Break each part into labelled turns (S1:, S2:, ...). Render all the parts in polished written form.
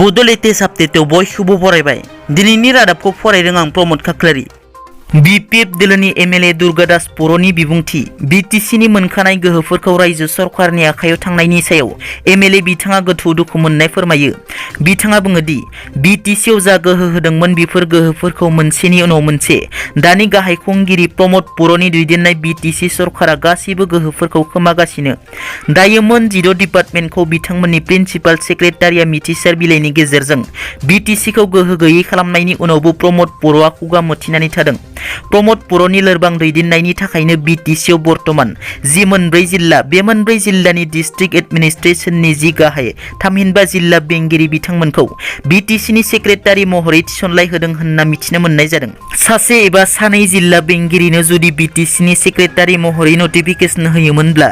S1: बड' लेटेस्ट आपडेटआव बयखौबो बरायबाय। दिनैनि रादाबखौ फरायदों आं प्रमद खाख्लारि। बिपिएफ दोलोनि एमएलए दुर्गादास बर'नि बिबुंथि बिटिसिनि मोनखानाय गोहोफोरखौ रायजो सरकारनि आखायाव थांनायनि सायाव एमएलए बिथाङा गोथौ दुखु मोननाय फोरमायो। बिथाङा बुङो दि बिटिसिआव जा गोहो होदोंमोन बेफोर गोहोफोरखौ मोनसेनि उनाव मोनसे दानि गाहाय खुंगिरि प्रमद बर'नि दैदेननाय बिटिसि सरकारा गासैबो गोहोफोरखौ खोमागासिनो। दायो मोन 16 डिपार्टमेन्टखौ बिथांमोननि प्रिन्सिपाल सेक्रेटारिया मिथिसार बिलाइनि गेजेरजों बिटिसिखौ गोहो गैयै खालामनायनि उनावबो प्रमद बर'आ खुगा मथिनानै थादों। प्रमद बर'नि लोरबां दैदेननायनि थाखायनो बिटिसिआव बर्तमान जि मोनब्रै जिल्ला बे मोनब्रै जिल्लानि डिस्ट्रिक्ट एडमिनिस्ट्रेशननि जि गाहाय थामहिनबा जिल्ला बेंगिरि बिथांमोनखौ बिटिसिनि सेक्रेटारि महरै थिसनलाय होदों होनना मिथिनो मोननाय जादों। सासे एबा सानै जिल्ला बेंगिरिनो जुदि बिटिसिनि सेक्रेटारि महरै नटिफिकेशन होयोमोनब्ला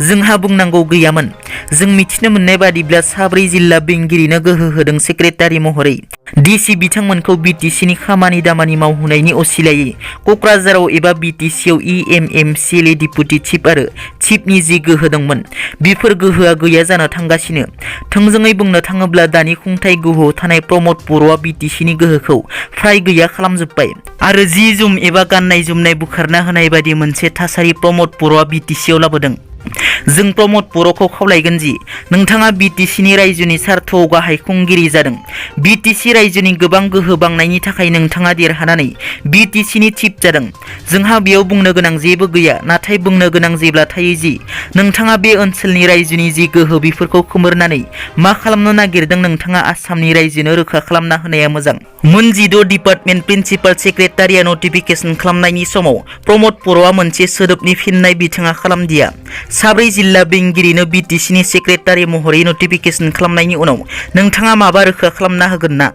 S1: जोंहा बुंनांगौ गैयामोन। जों मिथिनो मोननाय बादिब्ला साब्रै जिल्ला बेंगिरिनो गोहो होदों सेक्रेटारि महरै। डिसि बिथांमोनखौ बिटिसिनि खामानि दामानि मावहोनायनि असिलायै क'क्राझाराव एबा बिटिसिआव एमएमसिएलए डिपुटि चिफ आरो चिफनि जि गोहो दंमोन बेफोर गोहोआ गैया जानो थांगासिनो। थोंजोङै बुंनो थाङोब्ला दानि खुंथाय गोहोआव थानाय प्रमद बर'आ बिटिसिनि गोहोखौ फ्राय गैया खालामजोब्बाय आरो जि जुम एबा गाननाय जोमनाय बुखारना होनाय बायदि मोनसे थासारि प्रमद बर'आ बिटिसिआव लाबोदों। जों प्रमद बर'खौ खावलायगोन जि नोंथाङा बिटिसिनि रायजोनि सार्थआव गाहाय खुंगिरि जादों। बिटिसि रायजोनि गोबां गोहो बांनायनि थाखाय नोंथाङा देरहानानै बिटिसिनि चिफ जादों। जोंहा बेयाव बुंनो गोनां जेबो गैया, नाथाय बुंनो गोनां जेब्ला थायो जि नोंथाङा बे ओनसोलनि रायजोनि जि गोहो बेफोरखौ खोमोरनानै मा खालामनो नागिरदों नोंथाङा आसामनि रायजोनो रोखा खालामना होनाया मोजां। मोन 16 डिपार्टमेन्ट प्रिन्सिपाल सेक्रेटारिया नटिफिकेशन खालामनायनि समाव प्रमद बर'आ मोनसे सोदोबनि फिननाय बिथाङा खालामदिया। साब्रै जिल्ला बेंगिरिनो बिटिसिनि सेक्रेटारि महरै नटिफिकेशन खालामनायनि उनाव नोंथाङा माबा रोखा खालामना होगोन ना?